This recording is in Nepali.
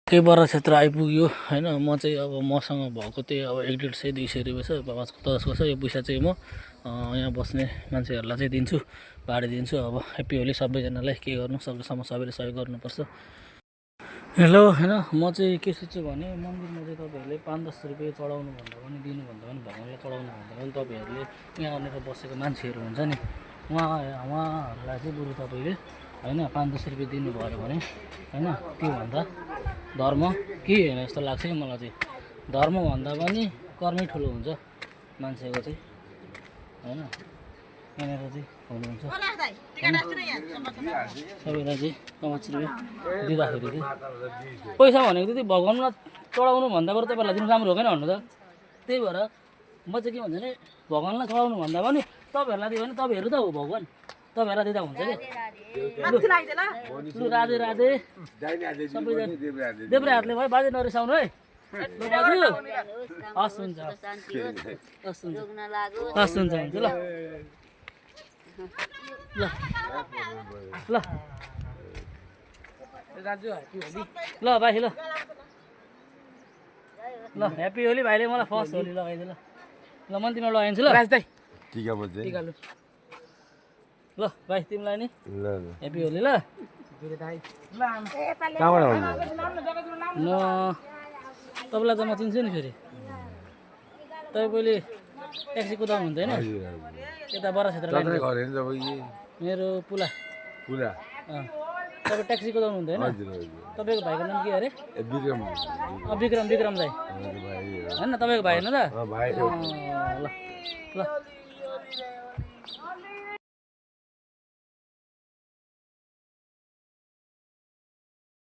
केही बरा क्षेत्र आइपुग्यो होइन। म चाहिँ अब मसँग भएको त्यही अब 1-150 200 रुपियाँ छ, 5-10 छ। यो पैसा चाहिँ म यहाँ बस्ने मान्छेहरूलाई चाहिँ दिन्छु, भाडा दिन्छु। अब ह्याप्पी होली सबैजनालाई, के गर्नु सक्दोसम्म सबैले सहयोग गर्नुपर्छ। हेलो होइन, म चाहिँ के सोध्छु भने मन्दिरमा चाहिँ तपाईँहरूले 5-10 रुपियाँ चढाउनु भन्दा पनि दिनुभन्दा पनि भगवान्लाई चढाउनु भन्दा पनि तपाईँहरूले यहाँ आएर बसेको मान्छेहरू हुन्छ नि, उहाँहरूलाई चाहिँ बरु तपाईँले होइन 5-10 रुपियाँ दिनुभयो भने होइन, त्योभन्दा धर्म केही होइन जस्तो लाग्छ कि मलाई चाहिँ। धर्मभन्दा पनि कर्मै ठुलो हुन्छ मान्छेको चाहिँ होइन। यहाँनिर चाहिँ हुनुहुन्छ सबैलाई चाहिँ 5 रुपियाँ दिँदाखेरि चाहिँ पैसा भनेको त्यति भगवान्लाई चढाउनु भन्दा बरु तपाईँहरूलाई दिनु राम्रो हो कि भन्नु त। त्यही भएर म चाहिँ के भन्छ भने भगवान्लाई चढाउनु भन्दा पनि तपाईँहरूलाई दियो भने तपाईँहरू त हो भगवान्, तपाईँहरूलाई दिँदा हुन्छ कि। लु राधे राधे सबैजना, देब्रे हातले भयो, बाजे नरिसाउनु है। ल बाजु हस् हुन्छ, हस् हुन्छ, हस् हुन्छ, हुन्छ ल ल ल राजु ह्याप्पी होली ल भाइ। ल ल ह्याप्पी होली भाइले मलाई फर्स्ट होली लगाइदियो। ल ल म तिमीलाई लगाइदिन्छु ल राज दाइ, टिका बज्दै टिका। लु ल भाइ तिमीलाई नि ह्याप्पी होली ल। म तपाईँलाई त म चिन्छु नि फेरि, तपाईँ पहिले ट्याक्सी कुदाउनु हुन्थ्यो होइन यता बरा क्षेत्र मेरो पुला पुला। तपाईँ ट्याक्सी कुदाउनु हुन्थ्यो होइन। तपाईँको भाइको नाम के अरे? विक्रम, विक्रम दाइ होइन, तपाईँको भाइ होइन त? ल ल